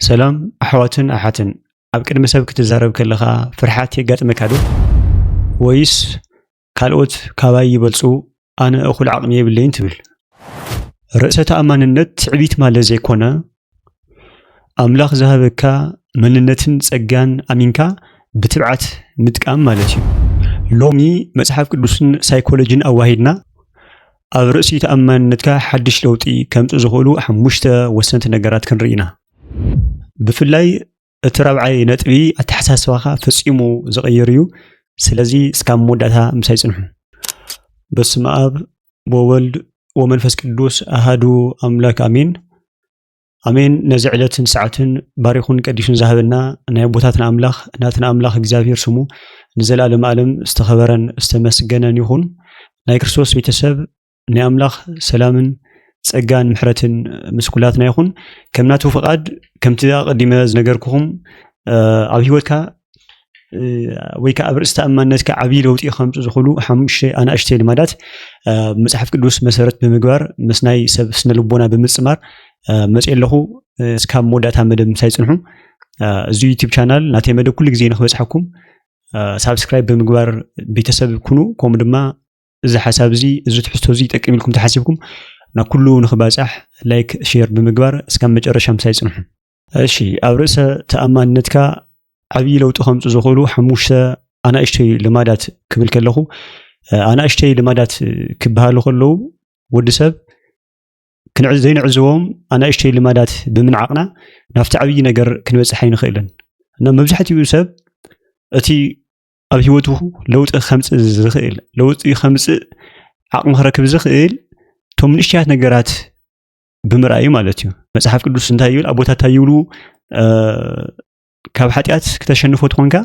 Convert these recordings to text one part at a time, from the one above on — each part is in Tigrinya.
ሰላም ኣሕዋትን ኣሓትን፣ ኣብ ቅድሚ ሰብ ክትዛረብ ከለኻ ፍርሓት የጋጥመካ ዶ? ወይስ ካልኦት ካባይ ይበልጹ፣ ኣነ እኹል ዓቕሚ የብለይን ትብል? ርእሰ ተኣማንነት ትዕቢት ማለት ዘይኮነ፣ ኣምላኽ ዝሃበካ መንነትን ጸጋን ኣሚንካ ብትብዓት ምጥቃም ማለት እዩ። ሎሚ መጽሓፍ ቅዱስን ሳይኮሎጂን ኣዋሂድና ኣብ ርእሲ ተኣማንነትካ ሓድሽ ለውጢ ከምጽእ ዝኽእሉ ሓሙሽተ ወሰንቲ ነገራት ክንርኢ ኢና። ብፍላይ እቲ ራብዓይ ነጥቢ ኣተሓሳስባኻ ፈጺሙ ዝቕይር እዩ። ስለዚ እስካብ መወዳእታ ምሳይ ጽንሑ። በስመ ኣብ ወወልድ ወመንፈስ ቅዱስ ኣሃዱ ኣምላክ ኣሜን። ኣሜን። ነዚ ዕለትን ሰዓትን ባሪኹን ቀዲሱን ዝሃበና ናይ ኣቦታትና ኣምላኽ፣ ናትና ኣምላኽ እግዚኣብሔር ስሙ ንዘለኣለም ኣለም ዝተኸበረን ዝተመስገነን ይኹን። ናይ ክርስቶስ ቤተሰብ፣ ናይ ኣምላኽ ሰላምን ጸጋን ምሕረትን ምስ ኩላትና ይኹን። ከም ናቱ ፍቓድ፣ ከምቲ ኣቐዲመ ዝነገርኩኹም፣ እ፣ ኣብ ህይወትካ፣ እ፣ ወይ ከኣ ኣብ ርእሲ ተኣማንነትካ ዓብዪ ለውጢ ከምጽእ ዝኽእሉ ሓሙሽተ ኣናእሽተይ ልማዳት፣ እ፣ መጽሓፍ ቅዱስ መሰረት ብምግባር ምስ ናይ ሰብ ስነ ልቦና ብምጽማር፣ እ፣ መጽእ ኣለኹ። እ፣ እስካብ መወዳእታ መደብ ምሳይ ጽንሑ። እ፣ እዚ ዩቲዩብ ቻናል ናተይ መደብ ኩሉ ግዜ ንክበጽሓኩም፣ እ፣ ሳብስክራይብ ብምግባር ቤተሰብ ኩኑ። ከምኡ ድማ እዚ ሓሳብ እዚ፣ እዚ ትሕዝቶ እዚ ይጠቅም ኢልኩም ተሓሲብኩም ናብ ኩሉ ንክባጻሕ ላይክ፣ ሼር ብምግባር እስካብ መጨረሻ ምሳይ ጽንሑ። እሺ፣ ኣብ ርእሰ ተኣማንነትካ ዓብዪ ለውጢ ከምጽእ ዝኽእሉ ሓሙሽተ ኣናእሽተይ ልማዳት ክብል ከለኹ፣ እ፣ ኣናእሽተይ ልማዳት ክበሃሉ ከለዉ ወዲ ሰብ ክንዕ-፣ ዘይንዕዝቦም ኣናእሽተይ ልማዳት ብምንዓቕና ናብቲ ዓብዪ ነገር ክንበጽሕ ኣይንኽእልን። እና መብዛሕትኡ ሰብ እቲ ኣብ ህይወቱ ለውጢ ከምጽእ ዝኽእል፣ ለውጢ ከምጽእ ዓቕሚ ክረክብ ዝኽእል እቶም ንእሽተያት ነገራት ብምርኣዩ ማለት እዩ። መጽሓፍ ቅዱስ እንታይ ይብል? ኣቦታት እንታይ ይብሉ? እ፣ ካብ ሓጢኣት ክተሸንፎ ትኾንካ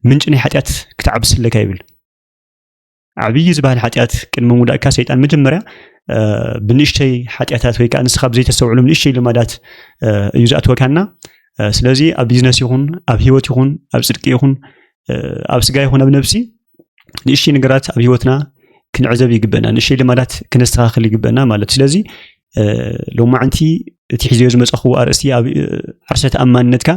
ምንጪ ናይ ሓጢኣት ክትዓብስ ኣለካ ይብል። ዓብዪ ዝበሃል ሓጢኣት ቅድሚ ምውዳእካ ሰይጣን መጀመርያ፣ እ፣ ብንእሽተይ ሓጢኣታት ወይ ከኣ ንስኻ ብዘይተስተውዕሎም ንእሽተይ ልማዳት፣ እ፣ እዩ ዝኣትወካና። እ፣ ስለዚ ኣብ ቢዝነስ ይኹን፣ ኣብ ህይወት ይኹን፣ ኣብ ጽድቂ ይኹን፣ እ፣ ኣብ ስጋ ይኹን ኣብ ነብሲ ንእሽተይ ነገራት ኣብ ህይወትና ክንዕዘብ ይግበና፣ ንእሽተይ ልማዳት ክነስተኻኽል ይግበና ማለት እዩ። ስለዚ፣ እ፣ ሎማዕንቲ እቲ ሒዘዮ ዝመጸኹዎ ኣርእስቲ ኣብ፣ እ፣ ዓርሰ ተኣማንነትካ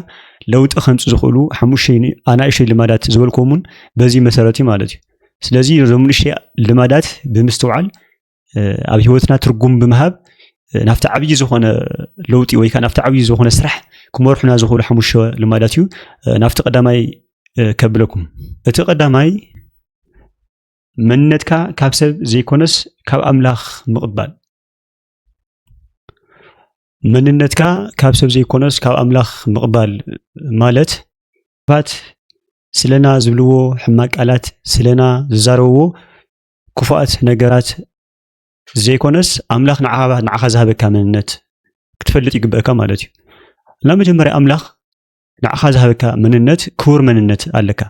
ለውጢ ከምጽእ ዝኽእሉ ሓሙሽተ ኣናእሽተይ ልማዳት ዝበልኩዎም እውን በዚ መሰረት እዩ ማለት እዩ። ስለዚ እዞም ንእሽተይ ልማዳት ብምስትውዓል፣ እ፣ ኣብ ህይወትና ትርጉም ብምሃብ፣ እ፣ ናብቲ ዓብዪ ዝኾነ ለውጢ ወይ ከኣ ናብቲ ዓብዪ ዝኾነ ስራሕ ክመርሑና ዝኽእሉ ሓሙሽተ ልማዳት እዩ። እ፣ ናብቲ ቀዳማይ፣ እ፣ ከብለኩም። እቲ ቀዳማይ መንነትካ ካብ ሰብ ዘይኮነስ ካብ ኣምላኽ ምቕባል። መንነትካ ካብ ሰብ ዘይኮነስ ካብ ኣምላኽ ምቕባል ማለት፣ ሰባት ስለና ዝብልዎ ሕማቅ ቃላት፣ ስለና ዝዛረብዎ ክፉኣት ነገራት ዘይኮነስ፣ ኣምላኽ ንዓኻ፣ ንዓኻ ዝሃበካ መንነት ክትፈልጥ ይግበእካ ማለት እዩ። እና መጀመርያ ኣምላኽ ንዓኻ ዝሃበካ መንነት፣ ክቡር መንነት ኣለካ።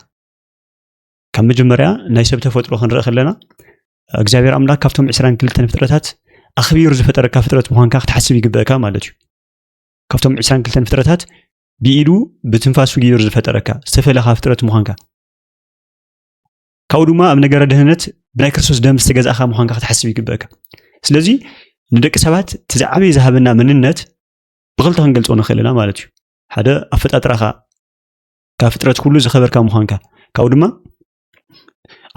ካብ መጀመርያ ናይ ሰብ ተፈጥሮ ክንርኢ ከለና፣ እግዚኣብሔር ኣምላኽ ካብቶም ዕስራን ክልተን ፍጥረታት ኣኽቢሩ ዝፈጠረካ ፍጥረት ምዃንካ ክትሓስብ ይግበእካ ማለት እዩ። ካብቶም ዕስራን ክልተን ፍጥረታት ብኢዱ ብትንፋሱ ገይሩ ዝፈጠረካ ዝተፈለኻ ፍጥረት ምዃንካ፣ ካብኡ ድማ ኣብ ነገረ ድህነት ብናይ ክርስቶስ ደም ዝተገዛእካ ምዃንካ ክትሓስብ ይግበእካ። ስለዚ ንደቂ ሰባት እቲ ዝዓበየ ዝሃበና መንነት ብኽልተ ክንገልጾ ንኽእል ኢና ማለት እዩ። ሓደ ኣፈጣጥራኻ፣ ካብ ፍጥረት ኩሉ ዝኸበርካ ምዃንካ፣ ካብኡ ድማ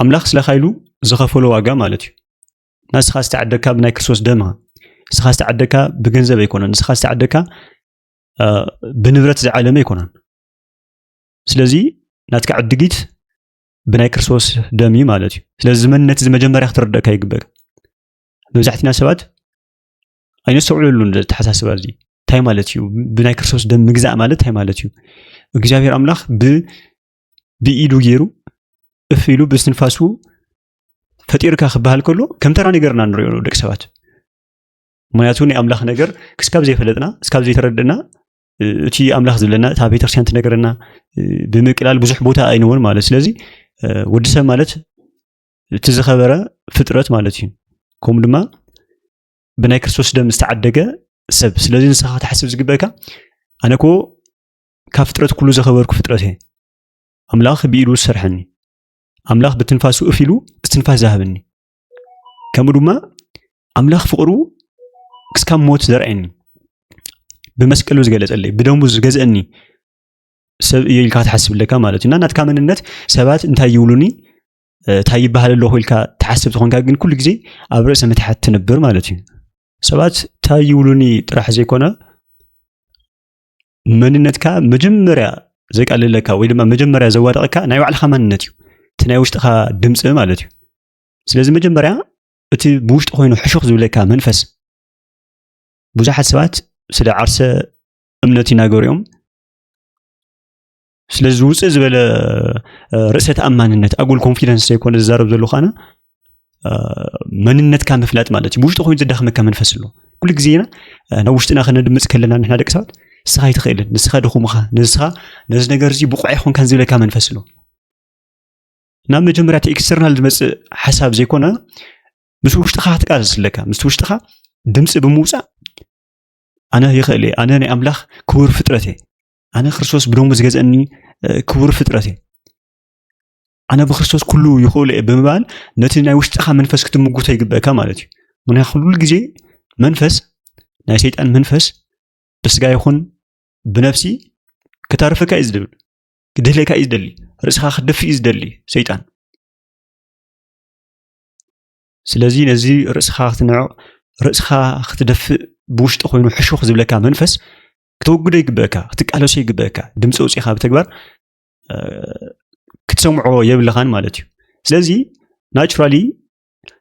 ኣምላኽ ስለኻ ኢሉ ዝኸፈሎ ዋጋ ማለት እዩ። ንስኻ ዝተዓደግካ ብናይ ክርስቶስ ደም ኢኻ። ንስኻ ዝተዓደግካ ብገንዘብ ኣይኮነን። ንስኻ ዝተዓደግካ፣ እ፣ ብንብረት ዝዓለመ ኣይኮነን። ስለዚ ናትካ ዕድጊት ብናይ ክርስቶስ ደም እዩ ማለት እዩ። ስለዚ እዚ መንነት እዚ መጀመርያ ክትርደእካ ይግበእካ። መብዛሕትና ሰባት ኣይነስተውዕለሉን እዚ ኣተሓሳስባ እዚ። እንታይ ማለት እዩ? ብናይ ክርስቶስ ደም ምግዛእ ማለት እንታይ ማለት እዩ? እግዚኣብሔር ኣምላኽ ብ-፣ ብኢዱ ገይሩ እፍ ኢሉ ብስትንፋሱ ፈጢርካ ክበሃል ከሎ ከም ተራ ነገር ኢና ንሪኦ ደቂ ሰባት። ምኽንያቱ ናይ ኣምላኽ ነገር ክስካብ ዘይፈለጥና፣ ክስካብ ዘይተረድእና፣ እ፣ እቲ ኣምላኽ ዝብለና፣ እታ ቤተክርስትያን ትነግረና፣ እ፣ ብምቅላል ብዙሕ ቦታ ኣይንህቦን ማለት። ስለዚ፣ እ፣ ወዲ ሰብ ማለት እቲ ዝኸበረ ፍጥረት ማለት እዩ። ከምኡ ድማ ብናይ ክርስቶስ ደም ዝተዓደገ ሰብ። ስለዚ ንስኻ ክትሓስብ ዝግበእካ፣ ኣነ እኮ ካብ ፍጥረት ኩሉ ዝኸበርኩ ፍጥረት እየ። ኣምላኽ ብኢዱ ዝሰርሐኒ። ኣምላኽ ብትንፋሱ እፍ ኢሉ እስትንፋስ ዝሃበኒ። ከምኡ ድማ ኣምላኽ ፍቕሩ ክስካብ ሞት ዘርኣየኒ። ብመስቀሉ ዝገለጸለይ፣ ብደሙ ዝገዝአኒ ሰብ እየ ኢልካ ትሓስብ ኣለካ ማለት እዩ። እና ናትካ መንነት ሰባት እንታይ ይብሉኒ፣ እንታይ ይበሃል ኣለኹ ኢልካ ትሓስብ ተኾንካ ግን ኩሉ ግዜ ኣብ ርእሰ ምትሓት ትነብር ማለት እዩ። ሰባት እንታይ ይብሉኒ ጥራሕ ዘይኮነ መንነትካ መጀመርያ ዘቃልለካ ወይ ድማ መጀመርያ ዘዋደቐካ ናይ ባዕልኻ መንነት እዩ፣ እቲ ናይ ውሽጥኻ ድምፂ ማለት እዩ። ስለዚ መጀመርያ እቲ ብውሽጢ ኮይኑ ሕሹኽ ዝብለካ መንፈስ፣ ብዙሓት ሰባት ስለ ዓርሰ እምነት ይናገሩ እዮም። ስለዚ ውፅእ ዝበለ ርእሰ ተኣማንነት ኣጉል ኮንፊደንስ ዘይኮነ ዝዛረብ ዘለኹ ኣነ፣ መንነትካ ምፍላጥ ማለት እዩ። ብውሽጢ ኮይኑ ዘዳኽመካ መንፈስ ኣሎ። ኩሉ ግዜና ናብ ውሽጥና ከነድምፅ ከለና ንሕና ደቂ ሰባት ንስኻ ኣይትኽእልን፣ ንስኻ ድኹምኻ፣ ንስኻ ነዚ ነገር እዚ ብቑዕ ኣይኮንካን ዝብለካ መንፈስ ኣሎ። ናብ መጀመርያ እቲ ኤክስተርናል ዝመፅእ ሓሳብ ዘይኮነ ምስ ውሽጥኻ ክትቃለስ ኣለካ። ምስ ውሽጥኻ ድምፂ ብምውፃእ ኣነ ይኽእል እየ፣ ኣነ ናይ ኣምላኽ ክቡር ፍጥረት እየ፣ ኣነ ክርስቶስ ብደሙ ዝገዝአኒ ክቡር ፍጥረት እየ፣ ኣነ ብክርስቶስ ኩሉ ይኽእሉ እየ ብምባል ነቲ ናይ ውሽጥኻ መንፈስ ክትምጉቶ ይግበእካ ማለት እዩ። ምክንያቱ ኩሉ ግዜ መንፈስ ናይ ሰይጣን መንፈስ ብስጋ ይኹን ብነፍሲ ክታርፈካ እዩ ዝድብል፣ ክድህለካ እዩ ዝደሊ፣ ርእስኻ ክትደፍእ እዩ ዝደሊ ሰይጣን። ስለዚ ነዚ ርእስኻ ክትንዕቕ፣ ርእስኻ ክትደፍእ፣ ብውሽጢ ኮይኑ ሕሹኽ ዝብለካ መንፈስ ክተወግዶ ይግበእካ፣ ክትቃለሶ ይግበእካ። ድምፂ ኣውፂኻ ብተግባር ክትሰምዖ የብልኻን ማለት እዩ። ስለዚ ናቹራሊ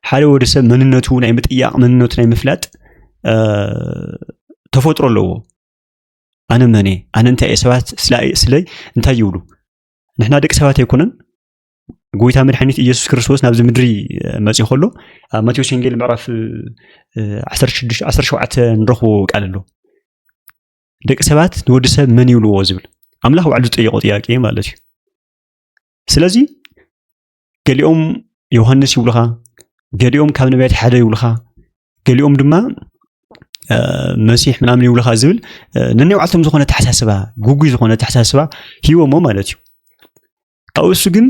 ሓደ ወዲ ሰብ መንነቱ ናይ ምጥያቕ፣ መንነቱ ናይ ምፍላጥ ተፈጥሮ ኣለዎ። ኣነ መን እየ? ኣነ እንታይ እየ? ሰባት ስለይ እንታይ ይብሉ? ንሕና ደቂ ሰባት ኣይኮነን። ጎይታ መድሓኒት ኢየሱስ ክርስቶስ ናብዚ ምድሪ መፅኡ ከሎ ኣብ ማቴዎስ ወንጌል ምዕራፍ ዓሰርተ ሽዱሽተ ዓሰርተ ሸውዓተ ንረኽቦ ቃል ኣሎ። ደቂ ሰባት ንወዲ ሰብ መን ይብልዎ ዝብል ኣምላኽ ባዕሉ ዝጠየቆ ጥያቄ ማለት እዩ። ስለዚ ገሊኦም ዮሃንስ ይብሉኻ፣ ገሊኦም ካብ ነቢያት ሓደ ይብሉኻ፣ ገሊኦም ድማ መሲሕ ምናምን ይብሉኻ ዝብል ነናይ ባዕልቶም ዝኾነ ተሓሳስባ፣ ግጉይ ዝኾነ ተሓሳስባ ሂቦሞ ማለት እዩ። ኣብኡ እሱ ግን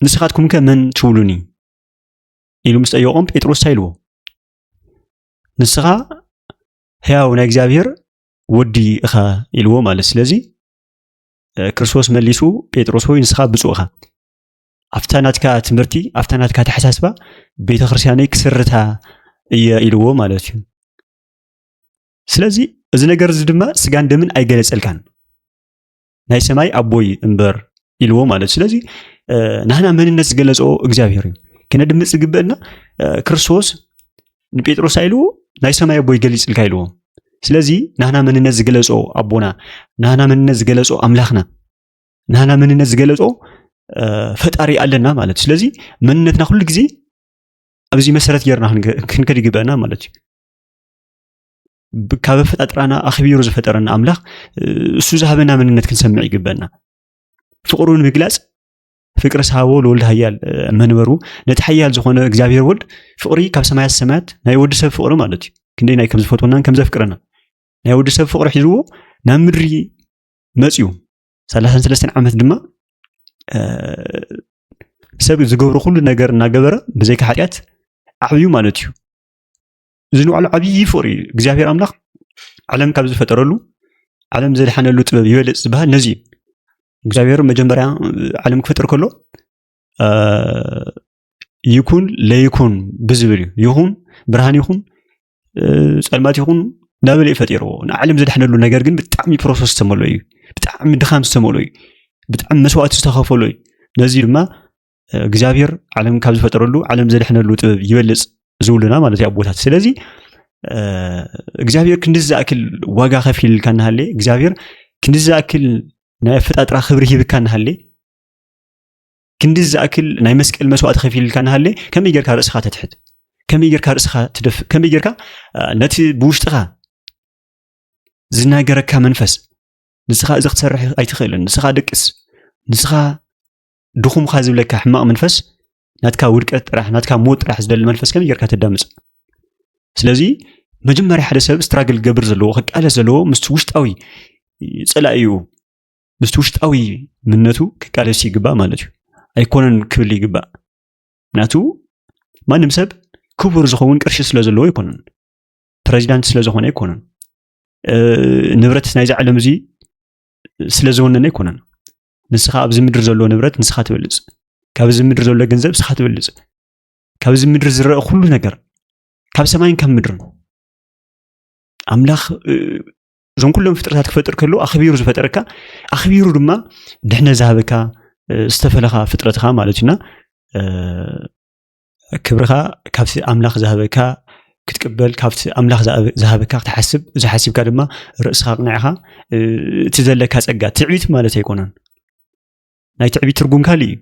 ንስኻትኩምከ መን ትብሉኒ ኢሉ ምስ ጠየቖም ጴጥሮስ እንታይ ኢልዎ? ንስኻ ሕያው ናይ እግዚኣብሔር ወዲ ኢኻ ኢልዎ ማለት። ስለዚ ክርስቶስ መሊሱ ጴጥሮስ ሆይ ንስኻ ብፁዕ ኢኻ፣ ኣብታ ናትካ ትምህርቲ ኣብታ ናትካ ተሓሳስባ ቤተ ክርስቲያነይ ክስርታ እየ ኢልዎ ማለት እዩ። ስለዚ እዚ ነገር እዚ ድማ ስጋን ደምን ኣይገለጸልካን ናይ ሰማይ ኣቦይ እምበር ኢልዎ ማለት። ስለዚ ናህና መንነት ዝገለጾ እግዚኣብሔር እዩ። ክነድምፅ ዝግበእና ክርስቶስ ንጴጥሮስ ኢልዎ ናይ ሰማይ ኣቦይ ገሊፅልካ ኢልዎ። ስለዚ ናህና መንነት ዝገለጾ ኣቦና፣ ናህና መንነት ዝገለጾ ኣምላኽና፣ ናህና መንነት ዝገለጾ ፈጣሪ ኣለና ማለት። ስለዚ መንነትና ኩሉ ግዜ ኣብዚ መሰረት ጌርና ክንከድ ይግበእና ማለት እዩ። ካብ ኣፈጣጥራና ኣኽቢሩ ዝፈጠረና ኣምላኽ እሱ ዝሃበና መንነት ክንሰምዕ ይግበእና። ፍቕሩ ንምግላፅ ፍቅርስ ሀቦ ለወልድ ኃያል መንበሩ፣ ነቲ ኃያል ዝኾነ እግዚኣብሔር ወልድ ፍቕሪ ካብ ሰማያት ሰማያት ናይ ወዲ ሰብ ፍቕሪ ማለት እዩ። ክንደይ ናይ ከም ዝፈትወናን ከም ዘፍቅረና ናይ ወዲ ሰብ ፍቕሪ ሒዝዎ ናብ ምድሪ መፅዩ ሰላሳን ሰለስተን ዓመት ድማ ሰብ ዝገብሮ ኩሉ ነገር እናገበረ ብዘይካ ሓጢኣት ዓብዩ ማለት እዩ። እዚ ንባዕሉ ዓብዪ ፍቕሪ እዩ። እግዚኣብሔር ኣምላኽ ዓለም ካብ ዝፈጠረሉ ዓለም ዘድሓነሉ ጥበብ ይበልፅ ዝበሃል ነዚ እዩ። እግዚኣብሔር መጀመርያ ዓለም ክፈጥር ከሎ ይኩን ለይኩን ብዝብል እዩ። ይኹን ብርሃን ይኹን ጸልማት ይኹን እንዳበለ እዩ ፈጢርዎ። ንዓለም ዘድሐነሉ ነገር ግን ብጣዕሚ ፕሮሰስ ዝተመልኦ እዩ። ብጣዕሚ ድኻም ዝተመልኦ እዩ። ብጣዕሚ መስዋእቲ ዝተኸፈሎ እዩ። ነዚ ድማ እግዚኣብሔር ዓለም ካብ ዝፈጠረሉ ዓለም ዘድሐነሉ ጥበብ ይበልፅ ዝብሉና ማለት እዩ ኣቦታት። ስለዚ እግዚኣብሔር ክንዲ ዝኣክል ዋጋ ከፊልልካ እናሃለ፣ እግዚኣብሔር ክንዲ ዝኣክል ናይ ኣፈጣጥራ ክብሪ ሂብካ እናሃለ፣ ክንዲ ዝኣክል ናይ መስቀል መስዋእቲ ከፊልልካ እናሃለ ከመይ ጌርካ ርእስኻ ተትሕት? ከመይ ጌርካ ርእስኻ ትደፍእ? ከመይ ጌርካ ነቲ ብውሽጥኻ ዝናገረካ መንፈስ፣ ንስኻ እዚ ክትሰርሕ ኣይትኽእልን፣ ንስኻ ደቅስ፣ ንስኻ ድኹምኻ ዝብለካ ሕማቕ መንፈስ፣ ናትካ ውድቀት ጥራሕ፣ ናትካ ሞት ጥራሕ ዝደሊ መንፈስ ከመይ ጌርካ ተዳምፅ? ስለዚ መጀመርያ ሓደ ሰብ ስትራግል ክገብር ዘለዎ፣ ክቃለስ ዘለዎ ምስቲ ውሽጣዊ ፀላኢኡ ምስቲ ውሽጣዊ ምነቱ ክቃለስ ይግባእ ማለት እዩ። ኣይኮነን ክብል ይግባእ። ምክንያቱ ማንም ሰብ ክቡር ዝኸውን ቅርሺ ስለ ዘለዎ ኣይኮነን፣ ፕሬዚዳንት ስለ ዝኾነ ኣይኮነን። ንብረት ናይዚ ዓለም እዚ ስለ ዝወነነ ኣይኮነን። ንስኻ ኣብዚ ምድሪ ዘሎ ንብረት ንስኻ ትበልፅ፣ ካብዚ ምድሪ ዘሎ ገንዘብ ንስኻ ትበልፅ፣ ካብዚ ምድሪ ዝረአ ኩሉ ነገር ካብ ሰማይን ካብ ምድርን ኣምላኽ እዞም ኩሎም ፍጥረታት ክፈጥር ከሎ ኣኽቢሩ ዝፈጠረካ፣ ኣኽቢሩ ድማ ድሕነ ዝሃበካ ዝተፈለኻ ፍጥረትኻ ማለት እዩና። ክብርኻ ካብቲ ኣምላኽ ዝሃበካ ክትቅበል፣ ካብቲ ኣምላኽ ዝሃበካ ክትሓስብ፣ እዚ ሓሲብካ ድማ ርእስኻ ኣቕኒዕኻ እቲ ዘለካ ጸጋ፣ ትዕቢት ማለት ኣይኮነን። ናይ ትዕቢት ትርጉም ካልእ እዩ።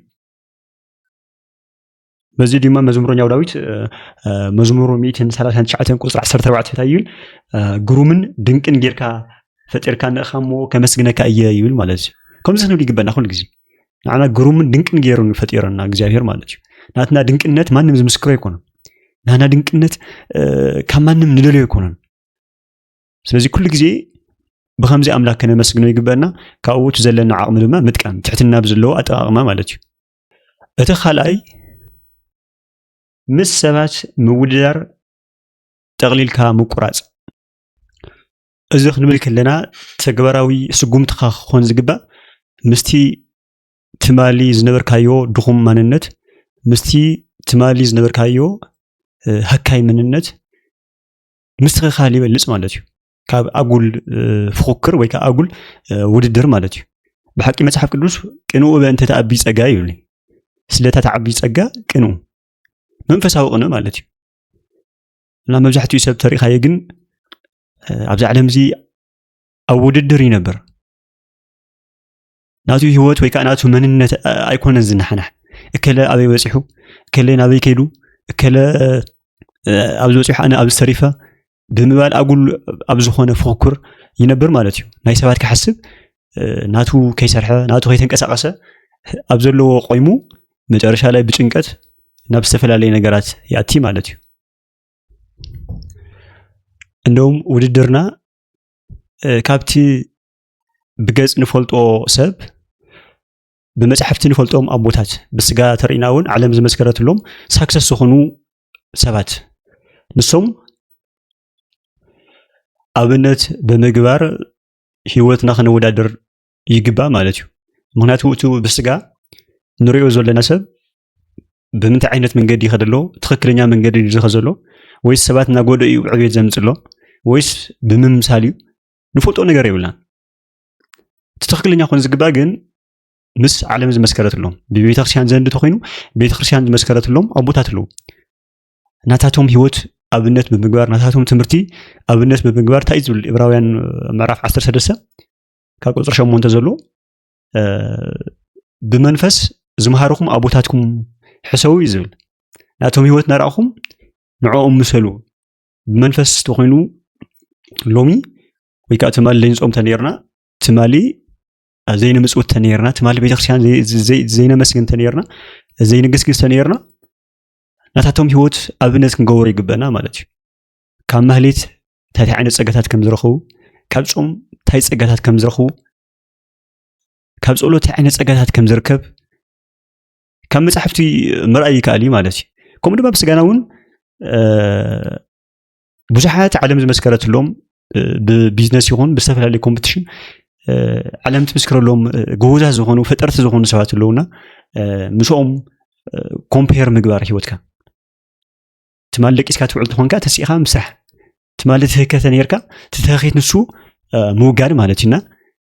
በዚ ድማ መዝሙረኛው ዳዊት መዝሙሩ ሚእትን ሰላሳን ትሽዓተን ቁፅሪ ዓሰርተ ኣርባዕተ እንታይ ይብል? ግሩምን ድንቅን ጌርካ ፈጢርካ ንእኻ እሞ ከመስግነካ እየ ይብል ማለት እዩ። ከምዚ ክንብል ይግበና ኩሉ ግዜ። ንዓና ግሩምን ድንቅን ገይሩ ፈጢረና እግዚኣብሔር ማለት እዩ። ናትና ድንቅነት ማንም ዝምስክሮ ኣይኮነን። ናና ድንቅነት ካብ ማንም ንደልዮ ኣይኮነን። ስለዚ ኩሉ ግዜ ብከምዚ ኣምላክ ከነመስግኖ ይግበአና። ካብኡ እቲ ዘለና ዓቕሚ ድማ ምጥቃም፣ ትሕትና ብዘለዎ ኣጠቃቕማ ማለት እዩ። እቲ ካልኣይ ምስ ሰባት ምውድዳር፣ ጠቕሊልካ ምቁራፅ። እዚ ክንብል ከለና ተግባራዊ ስጉምትኻ ክኾን ዝግባእ ምስቲ ትማሊ ዝነበርካዮ ድኹም ማንነት፣ ምስቲ ትማሊ ዝነበርካዮ ሃካይ መንነት ምስትኽኻል ይበልፅ ማለት እዩ። ካብ ኣጉል ፍክክር ወይ ከዓ ኣጉል ውድድር ማለት እዩ። ብሓቂ መፅሓፍ ቅዱስ ቅንኡ በእንተ ተዓቢ ፀጋ ይብል። ስለታ ተዓቢ ፀጋ ቅንኡ፣ መንፈሳዊ ቅንእ ማለት እዩ። እና መብዛሕትኡ ሰብ ተሪኻዮ ግን ኣብዚ ዓለም እዚ ኣብ ውድድር ይነብር። ናቱ ህይወት ወይ ከዓ ናቱ መንነት ኣይኮነን ዝነሓናሕ። እከለ ኣበይ በፂሑ፣ እከለ ናበይ ከይዱ፣ እከለ ኣብዚ በፂሑ ኣነ ኣብዚ ተሪፈ ብምባል ኣጉል ኣብ ዝኾነ ፍክክር ይነብር ማለት እዩ። ናይ ሰባት ክሓስብ ናቱ ከይሰርሐ፣ ናቱ ከይተንቀሳቀሰ ኣብ ዘለዎ ቆይሙ መጨረሻ ላይ ብጭንቀት ናብ ዝተፈላለየ ነገራት ይኣቲ ማለት እዩ። እንደውም ውድድርና ካብቲ ብገፅ ንፈልጦ ሰብ፣ ብመፅሓፍቲ ንፈልጦም ኣቦታት፣ ብስጋ ተሪእና እውን ዓለም ዝመስከረትሎም ሳክሰስ ዝኾኑ ሰባት፣ ንሶም ኣብነት ብምግባር ህይወትና ክንወዳደር ይግባእ ማለት እዩ። ምክንያቱ እቲ ብስጋ ንሪኦ ዘለና ሰብ ብምንታይ ዓይነት መንገዲ ይኸደ ኣሎ፣ ትኽክለኛ መንገዲ ዝኸ ዘሎ፣ ወይስ ሰባት እናጎደ እዩ ዕቤት ዘምፅእ ኣሎ፣ ወይስ ብምምሳል እዩ፣ ንፈልጦ ነገር የብልናን። እቲ ትኽክለኛ ኮን ዝግባእ ግን ምስ ዓለም ዝመስከረትሎም፣ ብቤተክርስትያን ዘንድ ተኮይኑ ቤተክርስትያን ዝመስከረትሎም ኣቦታት ኣለዉ። ናታቶም ህይወት ኣብነት ብምግባር፣ ናታቶም ትምህርቲ ኣብነት ብምግባር እንታይ ዝብል ዕብራውያን ምዕራፍ ዓሰርተ ሰለስተ ካብ ቁፅሪ ሸሞንተ ዘሎ ብመንፈስ ዝመሃርኹም ኣቦታትኩም ሕሰቡ እዩ ዝብል። ናቶም ህይወት እናረኣኹም ንዕኦም ምሰሉ። ብመንፈስ ተኮይኑ ሎሚ ወይ ከዓ ትማሊ ዘይንፆም ተነይርና፣ ትማሊ ዘይንምፅውት ተነይርና፣ ትማሊ ቤተክርስትያን ዘይነመስግን ተነይርና፣ ዘይንግስግስ ተነይርና፣ ናታቶም ህይወት ኣብነት ክንገብሮ ይግበና ማለት እዩ። ካብ ማህሌት እንታይ ዓይነት ፀጋታት ከም ዝረኽቡ፣ ካብ ፆም እንታይ ፀጋታት ከም ዝረኽቡ፣ ካብ ፀሎት እንታይ ዓይነት ፀጋታት ከም ዝርከብ ካብ መፅሓፍቲ ምርኣይ ይከኣል እዩ ማለት እዩ። ከምኡ ድማ ብስጋና እውን ብዙሓት ዓለም ዝመስከረትሎም ብቢዝነስ ይኹን ብዝተፈላለዩ ኮምፒቲሽን ዓለም ትምስክረሎም ጎበዛት ዝኾኑ ፈጠርቲ ዝኾኑ ሰባት ኣለውና። ምስኦም ኮምፔር ምግባር ህይወትካ ትማሊ ደቂስካ ትውዕል ተኾንካ ተሲኢኻ ምስራሕ፣ ትማሊ ትህከተ ነርካ ትተኸኺት ንሱ ምውጋድ ማለት እዩና።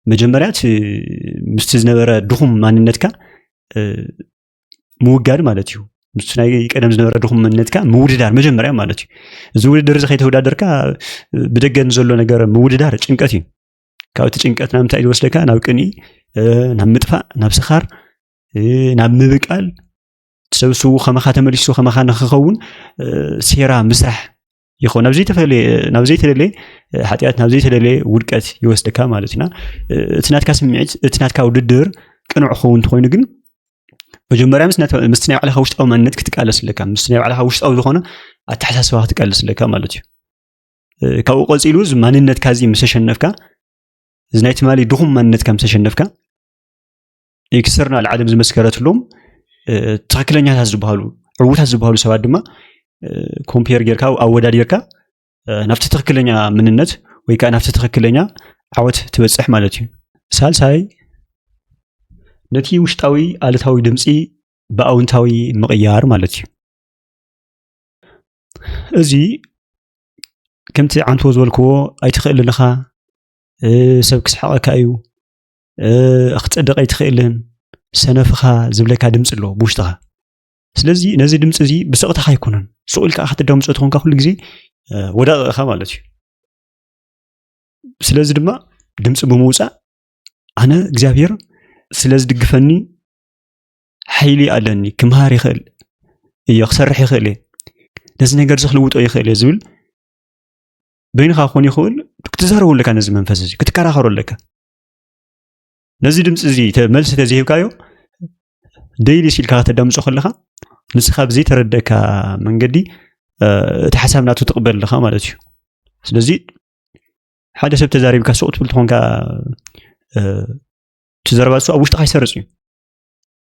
መጀመርያ ምስቲ ዝነበረ ድኹም ማንነትካ ምውጋድ ማለት እዩ። ምስ ናይ ቀደም ዝነበረ ድኹም መንነትካ ምውድዳር መጀመርያ ማለት እዩ። እዚ ውድድር እዚ ከይተወዳደርካ ብደገ ንዘሎ ነገር ምውድዳር ጭንቀት እዩ። ካብ እቲ ጭንቀት ናብ ምንታይ ዝወስደካ? ናብ ቅንኢ፣ ናብ ምጥፋእ፣ ናብ ስኻር፣ ናብ ምብቃል፣ ሰብ ስዉ ከማኻ ተመሊሱ ከማኻ ንክኸውን ሴራ ምስራሕ ይኸውን። ናብ ዘይተፈለየ፣ ናብ ዘይተደለየ ሓጢኣት፣ ናብ ዘይተደለየ ውድቀት ይወስደካ ማለት እዩና። እቲ ናትካ ስምዒት፣ እቲ ናትካ ውድድር ቅኑዕ ክኸውን እንተኾይኑ ግን መጀመርያ ምስ ናይ ባዕልኻ ውሽጣዊ ማንነት ክትቃለስ ኣለካ። ምስ ናይ ባዕልኻ ውሽጣዊ ዝኾነ ኣተሓሳስባ ክትቃለስ ኣለካ ማለት እዩ። ካብኡ ቀፂሉ እዚ ማንነትካ እዚ ምስ ኣሸነፍካ፣ እዚ ናይ ትማሊ ድኹም ማንነትካ ምስ ኣሸነፍካ፣ ኤክስተርናል ዓለም ዝመስከረትሎም ትኽክለኛታት ዝበሃሉ ዕዉታት ዝበሃሉ ሰባት ድማ ኮምፔር ጌርካ ኣወዳዲርካ ናብቲ ትኽክለኛ መንነት ወይ ከዓ ናብቲ ትኽክለኛ ዓወት ትበፅሕ ማለት እዩ። ሳልሳይ፣ ነቲ ውሽጣዊ ኣሉታዊ ድምፂ ብኣውንታዊ ምቕያር ማለት እዩ። እዚ ከምቲ ዓንቶ ዝበልክዎ፣ ኣይትኽእልን ኢኻ፣ እ፣ ሰብ ክስሕቐካ እዩ፣ እ፣ ክትጸድቕ ኣይትኽእልን፣ ሰነፍኻ ዝብለካ ድምፂ ኣሎ ብውሽጥኻ። ስለዚ ነዚ ድምፂ እዚ ብስቕታኻ ኣይኮነን፣ ስቕ ኢልካ ክትዳምፆ ተኾንካ ኩሉ ግዜ፣ እ፣ ወዳቕ ኢኻ ማለት እዩ። ስለዚ ድማ ድምፂ ብምውፃእ፣ ኣነ እግዚኣብሔር ስለ ዝድግፈኒ ሓይሊ ኣለኒ፣ ክምሃር ይኽእል እየ፣ ክሰርሕ ይኽእል እየ፣ ነዚ ነገር እዚ ክልውጦ ይኽእል እየ ዝብል በይንኻ ክኾን ይኽእል፣ ክትዛረቡ ኣለካ፣ ነዚ መንፈስ እዚ ክትከራኸሩ ኣለካ። ነዚ ድምፂ እዚ ተ-፣ መልሲ ተዘይህብካዮ፣ ደይሊ ሲልካ ከተዳምፆ ከለኻ፣ ንስኻ ብዘይተረደእካ መንገዲ፣ እ፣ እቲ ሓሳብ ናቱ ትቕበል ኣለኻ ማለት እዩ። ስለዚ ሓደ ሰብ ተዛሪብካ ስቕ ትብል ተኾንካ፣ እ፣ እቲ ዘረባ እሱ ኣብ ውሽጥኻ ይሰርጽ እዩ።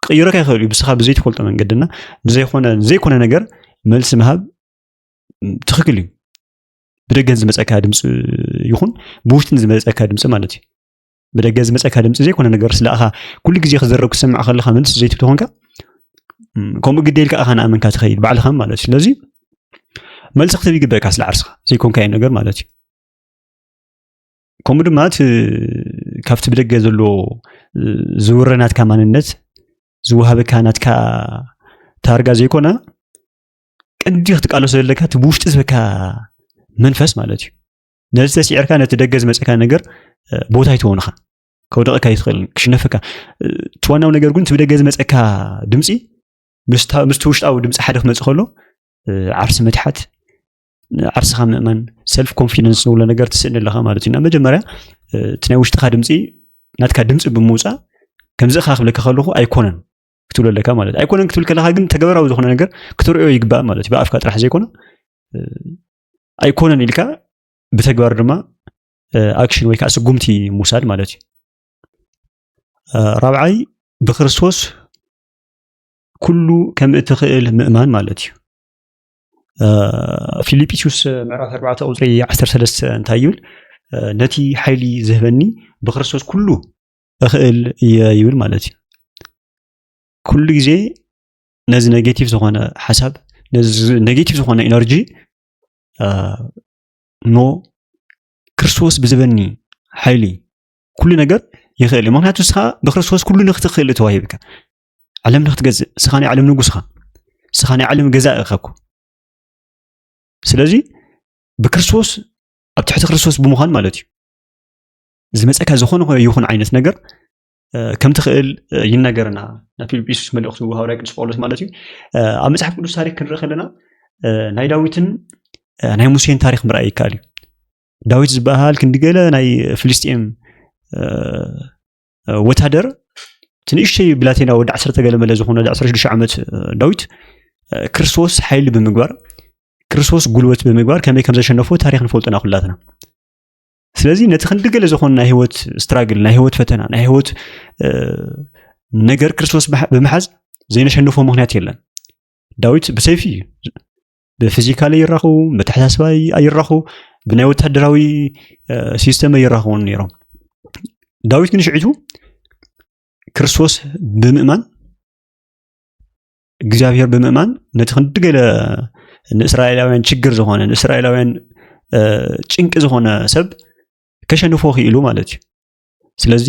ክቕይረካ ይኽእል እዩ፣ ብስኻ ብዘይትፈልጦ መንገድና ንዘይኮነ፣ ዘይኮነ ነገር መልሲ ምሃብ፣ ም፣ ትኽክል እዩ። ብደገ ዝመጸካ ድምፂ ይኹን ብውሽጥን ዝመጸካ ድምፂ ማለት እዩ። ብደገ ዝመጸካ ድምፂ ዘይኮነ ነገር ስለኣኻ ኩሉ ግዜ ክዘረብ ክሰምዕ ከለኻ መልሲ ዘይትህብ ተኾንካ፣ ም፣ ከምኡ ግደ ኢልካ ኣኻ ንኣመንካ ትኸይድ ባዕልኻ ማለት እዩ። ስለዚ መልሲ ክትህብ ይግበእካ ስለ ዓርስኻ ዘይኮንካዮ ነገር ማለት እዩ። ከምኡ ድማ እቲ ካብቲ ብደገ ዘሎ፣ እ፣ ዝውረ ናትካ ማንነት ዝወሃበካ ናትካ ታርጋ ዘይኮነ፣ ቀንዲ ክትቃለሶ ዘለካ እቲ ብውሽጢ ዝበካ መንፈስ ማለት እዩ። ነዚ ተሲዕርካ ነቲ ደገ ዝመጸካ ነገር፣ እ፣ ቦታ ኣይትወንኻ። ከውደቐካ ይትኽእል፣ ክሽነፈካ። እ፣ እቲ ዋናው ነገር ግን እቲ ብደገ ዝመጸካ ድምፂ ምስታ-፣ ምስቲ ውሽጣዊ ድምፂ ሓደ ክመጽእ ከሎ፣ እ፣ ዓርሲ ምትሓት፣ ዓርስኻ ምእማን፣ ሰልፍ ኮንፊደንስ ንብሎ ነገር ትስእን ኣለኻ ማለት እዩ። እና መጀመርያ፣ እ፣ እቲ ናይ ውሽጥኻ ድምፂ ናትካ ድምፂ ብምውፃእ፣ ከምዚ ኢኻ ክብለካ ከለኹ ኣይኮነን ክትብሎ ኣለካ ማለት እዩ። ኣይኮነን ክትብል ከለኻ ግን ተግባራዊ ዝኾነ ነገር ክትርእዮ ይግባእ ማለት እዩ። ብኣፍካ ጥራሕ ዘይኮነ፣ እ፣ ኣይኮነን ኢልካ ብተግባር ድማ፣ እ፣ ኣክሽን ወይ ከዓ ስጉምቲ ምውሳድ ማለት እዩ። እ፣ ራብዓይ፣ ብክርስቶስ ኩሉ ከም እትኽእል ምእማን ማለት እዩ። እ፣ ፊልጵስዩስ ምዕራፍ ኣርባዕተ ቁፅሪ ዓሰርተ ሰለስተ እንታይ ይብል? እ፣ ነቲ ሓይሊ ዝህበኒ ብክርስቶስ ኩሉ እኽእል እየ ይብል ማለት እዩ። ኩሉ ግዜ ነዚ ኔጌቲቭ ዝኾነ ሓሳብ፣ ነዚ ኔጌቲቭ ዝኾነ ኢነርጂ፣ እ፣ ኖ፣ ክርስቶስ ብዝበኒ ሓይሊ ኩሉ ነገር ይኽእል እዩ። ምኽንያቱ ንስኻ ብክርስቶስ ኩሉ ንክትኽእል እዩ ተዋሂብካ። ዓለም ንክትገዝእ፣ ንስኻ ናይ ዓለም ንጉስ ኢኻ። ንስኻ ናይ ዓለም ገዛኢ ኢኻ እኮ። ስለዚ ብክርስቶስ፣ ኣብ ትሕቲ ክርስቶስ ብምዃን ማለት እዩ፣ ዝመፀካ ዝኾነ ይኹን ዓይነት ነገር፣ እ፣ ከም ትኽእል፣ እ፣ ይነገርና። ናብ ፊልጵስዩስ መልእኽቱ ሃዋርያ ቅዱስ ጳውሎስ ማለት እዩ። እ፣ ኣብ መጽሓፍ ቅዱስ ታሪኽ ክንርኢ ከለና፣ እ፣ ናይ ዳዊትን፣ እ፣ ናይ ሙሴን ታሪኽ ምርኣይ ይከኣል እዩ። ዳዊት ዝበሃል ክንዲ ገለ ናይ ፍልስጤም፣ እ፣ እ፣ ወታደር፣ እቲ ንእሽተይ ብላቴና ወዲ ዓሰርተ ገለ መለ ዝኾነ ወዲ ዓሰርተ ሽዱሽተ ዓመት፣ እ፣ ዳዊት፣ እ፣ ክርስቶስ ሓይሊ ብምግባር፣ ክርስቶስ ጉልበት ብምግባር ከመይ ከም ዘሸነፎ ታሪኽ ንፈልጦና ኩላትና። ስለዚ ነቲ ክንዲ ገለ ዝኾነ ናይ ህይወት ስትራግል፣ ናይ ህይወት ፈተና፣ ናይ ህይወት፣ እ፣ ነገር ክርስቶስ ብሓ-፣ ብምሓዝ ዘይነሸንፎ ምኽንያት የለን። ዳዊት ብሰይፊ እዩ፣ ብፊዚካል ይራኸቡ፣ ብተሓሳስባ ይራኸቡ፣ ብናይ ወታደራዊ፣ እ፣ ሲስተም ይራኸቡ ነይሮም። ዳዊት ግን ሽዒቱ ክርስቶስ ብምእማን፣ እግዚኣብሔር ብምእማን ነቲ ክንዲ ገለ ንእስራኤላውያን ችግር ዝኾነ፣ ንእስራኤላውያን፣ እ፣ ጭንቂ ዝኾነ ሰብ ከሸንፎ ክኢሉ ማለት እዩ። ስለዚ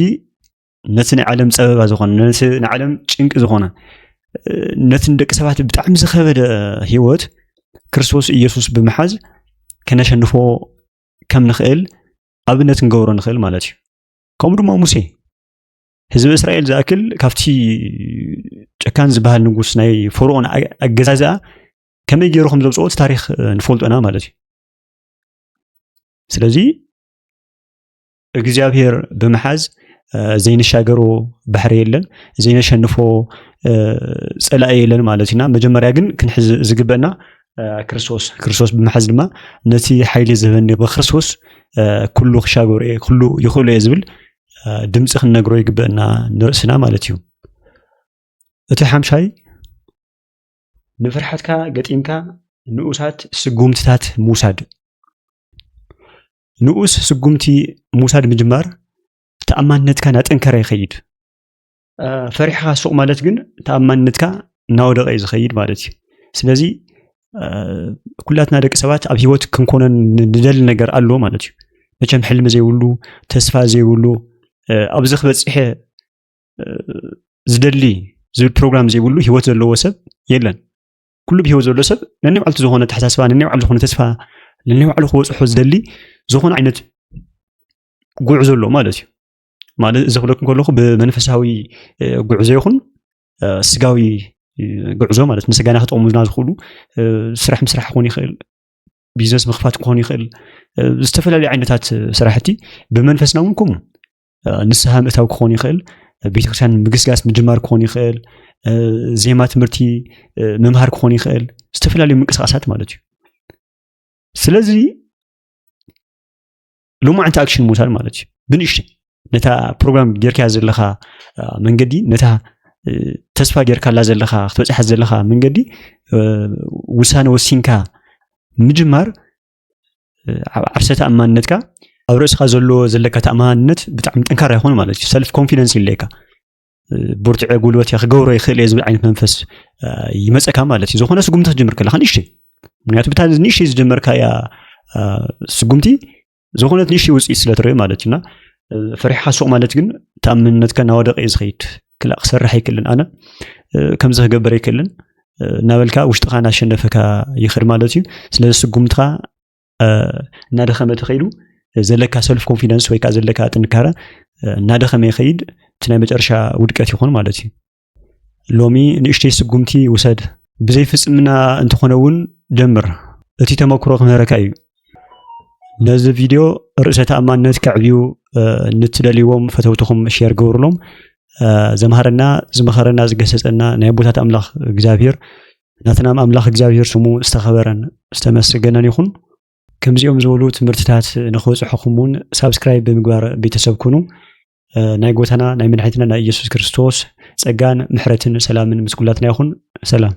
ነቲ ናይ ዓለም ጸበባ ዝኾነ፣ ነቲ ናይ ዓለም ጭንቂ ዝኾነ፣ እ፣ ነቲ ንደቂ ሰባት ብጣዕሚ ዝኸበደ ህይወት ክርስቶስ ኢየሱስ ብምሓዝ ከነሸንፎ ከም ንኽእል ኣብነት ክንገብሮ ንኽእል ማለት እዩ። ከምኡ ድማ ሙሴ ህዝቢ እስራኤል ዝኣክል ካብቲ ጨካን ዝበሃል ንጉስ ናይ ፈርኦን ኣ-፣ ኣገዛዝኣ ከመይ ገይሩ ከም ዘውፅኦ እቲ ታሪኽ፣ እ፣ ንፈልጦ ኢና ማለት እዩ። ስለዚ እግዚኣብሔር ብምሓዝ፣ እ፣ ዘይንሻገሮ ባሕሪ የለን፣ ዘይነሸንፎ፣ እ፣ ጸላኢ የለን ማለት ኢና። መጀመርያ ግን ክንሕዝ ዝግበና፣ እ፣ ክርስቶስ፣ ክርስቶስ ብምሓዝ ድማ ነቲ ሓይሊ ዝህበኒ ብክርስቶስ፣ እ፣ ኩሉ ክሻገሮ እየ፣ ኩሉ ይኽእሎ እየ ዝብል፣ እ፣ ድምፂ ክንነግሮ ይግበአና ንርእስና ማለት እዩ። እቲ ሓምሻይ፣ ንፍርሓትካ ገጢምካ ንኡሳት ስጉምትታት ምውሳድ። ንኡስ ስጉምቲ ምውሳድ ምጅማር ተኣማንነትካ እናጠንከረ ይኸይድ። ፈሪሕኻ ሱቕ ማለት ግን ተኣማንነትካ እናወደቐ እዩ ዝኸይድ ማለት እዩ። ስለዚ ኩላትና ደቂ ሰባት ኣብ ሂወት ክንኮነን ንደሊ ነገር ኣሎ ማለት እዩ። መቸም ሕልሚ ዘይብሉ፣ ተስፋ ዘይብሉ፣ ኣብዚ ክበፅሐ ዝደሊ ዝብል ፕሮግራም ዘይብሉ ሂወት ዘለዎ ሰብ የለን። ኩሉ ብሂወት ዘሎ ሰብ ነናይ ባዕልቱ ዝኾነ ኣተሓሳስባ፣ ነናይ ባዕሉ ዝኾነ ተስፋ፣ ነናይ ባዕሉ ክበፅሖ ዝደሊ ዝኾነ ዓይነት ጉዕዞ ኣሎ ማለት እዩ። ማለት እዚ ክብለኩም ከለኹ ብመንፈሳዊ ጉዕዞ ይኹን ስጋዊ ጉዕዞ ማለት ንስጋና ክጠቕሙና ዝኽእሉ ስራሕ ምስራሕ ክኾን ይኽእል፣ ቢዝነስ ምኽፋት ክኾን ይኽእል፣ ዝተፈላለዩ ዓይነታት ስራሕቲ። ብመንፈስና እውን ከምኡ ንስሓ ምእታው ክኾን ይኽእል፣ ቤተክርስትያን ምግስጋስ ምጅማር ክኾን ይኽእል፣ ዜማ ትምህርቲ ምምሃር ክኾን ይኽእል፣ ዝተፈላለዩ ምንቅስቃሳት ማለት እዩ። ስለዚ ሎማዓንቲ ኣክሽን ምውሳድ ማለት እዩ። ብንእሽተይ ነታ ፕሮግራም ጌርካያ ዘለኻ መንገዲ፣ ነታ ተስፋ ጌርካላ ዘለኻ ክትበፅሓ ዘለኻ መንገዲ ውሳነ ወሲንካ ምጅማር ኣብ ዓርሰ ተኣማንነትካ ኣብ ርእስኻ ዘሎ ዘለካ ተኣማንነት ብጣዕሚ ጠንካራ ይኾን ማለት እዩ። ሰልፍ ኮንፊደንስ ይለካ ብርትዐ ጉልበት እየ ክገብሮ ይኽእል እየ ዝብል ዓይነት መንፈስ ይመፀካ ማለት እዩ። ዝኾነ ስጉምቲ ክትጅምር ከለካ ንእሽተይ፣ ምክንያቱ ብታ ንእሽተይ ዝጀመርካያ ስጉምቲ ዝኾነት ንእሽተይ ውፅኢት ስለ ትርኢ ማለት እዩና። ፈሪሕካ ሱቕ ማለት ግን ተኣምነትካ እናወደቀ እዩ ዝኸይድ። ክላ ክሰርሕ ኣይክእልን፣ ኣነ ከምዚ ክገብር ኣይክእልን እናበልካ ውሽጥኻ እናሸነፈካ ይኽድ ማለት እዩ። ስለዚ ስጉምትኻ እናደኸመ ተኸይዱ ዘለካ ሰልፍ ኮንፊደንስ ወይ ከዓ ዘለካ ጥንካረ እናደኸመ ይኸይድ፣ እቲ ናይ መጨረሻ ውድቀት ይኾን ማለት እዩ። ሎሚ ንእሽተይ ስጉምቲ ውሰድ። ብዘይ ፍጽምና እንተኾነ እውን ጀምር። እቲ ተመክሮ ክምህረካ እዩ። ነዚ ቪድዮ ርእሰ ተኣማንነት ከዕብዩ ንትደልይዎም ፈተውትኹም ሼር ግበሩሎም። ዘምሃረና፣ ዝመኸረና፣ ዝገሰጸና ናይ ኣቦታት ኣምላኽ እግዚኣብሔር፣ ናትና ኣምላኽ እግዚኣብሔር ስሙ ዝተኸበረን ዝተመስገነን ይኹን። ከምዚኦም ዝበሉ ትምህርትታት ንኽበጽሑኹም እውን ሳብስክራይብ ብምግባር ቤተሰብ ኩኑ። ናይ ጎታና ናይ መድሓኒትና ናይ ኢየሱስ ክርስቶስ ጸጋን ምሕረትን ሰላምን ምስ ኩላትና ይኹን። ሰላም።